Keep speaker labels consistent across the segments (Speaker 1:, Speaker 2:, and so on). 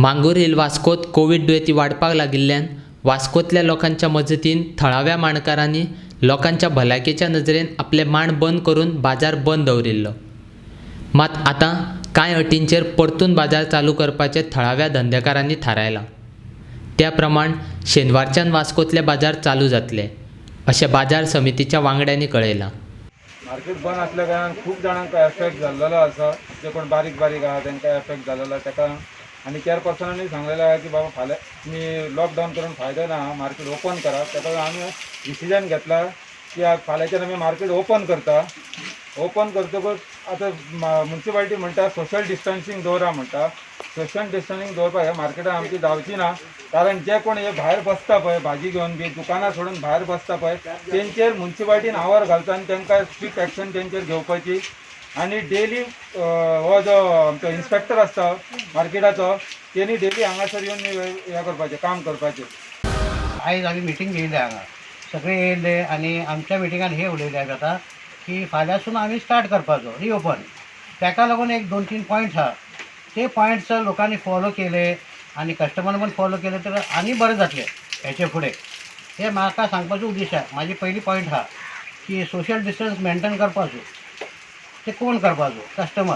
Speaker 1: मांगूर hill वास्कोत Covid दुयेंती वाडपाक लागिल्ल्यान वास्कोतल्या लोकांच्या मजतीन थळाव्या माणकारांनी लोकांच्या भलायकेच्या नजरेन आपले माण बंद करून बाजार बंद दवरिल्लो. मात आतां कांय अटींचेर परतून बाजार चालू करपाचें थळाव्या धंदेकारांनी थारायलां. त्या प्रमाण शेनवारच्यान वास्कोतले बाजार चालू जातले अशें बाजार समितीच्या वांगड्यांनी कळयलां.
Speaker 2: मार्केट बंद आसल्या कारणान खूब जाणांक एफेक्ट जाल्लेलो आसा. जे कोण बारीक बारीक आहा तांकां एफेक्ट जाल्लेलो ताका आनी चेअरपर्सनांनी सांगलेलें आहा की बाबा फाल्यां तुमी लॉकडावन करून फायदो ना, मार्केट ओपन करा. ताका आमी डिसिजन घेतला की फाल्यांच्यान आमी मार्केट ओपन करता. ओपन करतकूच आतां मुन्सिपालिटी म्हणटा सोशल डिस्टन्सींग दवरा म्हणटा. सोशल डिस्टन्सींग दवरपाक ह्या मार्केटान आमची जावची ना, कारण जे कोण हे भायर बसता पळय भाजी घेवन बी दुकानां सोडून भायर बसता पळय तेंचेर मुन्सिपालिटीन आवर घालता आनी तांकां स्ट्रिक्ट एक्शन तेंचेर घेवपाची. आनी डेली हो जो आमचो इन्स्पेक्टर आसता मार्केटाचो तेणी डेली हांगासर येवन हें करपाचें काम करपाचें.
Speaker 3: आयज आमी मिटींग घेयल्या हांगा सगळे येयले आनी आमच्या मिटिंगान हे उलयले आतां की फाल्यांसून आमी स्टार्ट करपाचो रिओपन. ताका लागून एक 2-3 पॉयंट्स आहा, ते पॉयंट्स लोकांनी फॉलो केले आनी कस्टमर पण फॉलो केले तर आनी बरें जातलें हेचे फुडें. हे म्हाका सांगपाचो उद्देश आहा. म्हाजी पयली पॉयंट आहा की सोशल डिस्टन्स मेंटेन करपाचो. ते कोण करपाचो? कस्टमर.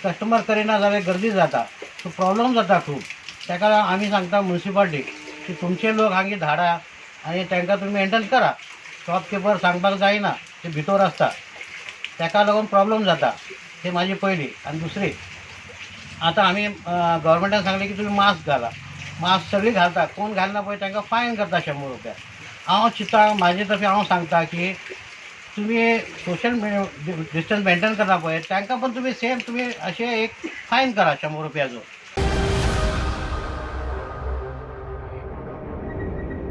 Speaker 3: कस्टमर करिना जाल्यार गर्दी जाता, सो प्रॉब्लम जाता खूब. ताका लागून आमी सांगता मुन्सिपालिटीक की तुमचे लोक हांगी धाडा आनी तांकां तुमी मेंटेन करा. शॉपकिपर सांगपाक जायना, ते भितर आसता, ताका लागून प्रॉब्लम जाता. ते म्हाजी पयली. आनी दुसरी, आतां आमी गव्हर्मेंटान सांगलें की तुमी मास्क घाला. मास्क सगळीं घालता, कोण घालना पळय तांकां फायन करता 100 रुपया. हांव चिंता म्हाजे तर्फे हांव सांगता की तुमी सोशल डिस्टन्स मेंटेन करता पळय तांकां पण तुमी सेम तुमी अशें एक फायन करा 100 रुपयाचो.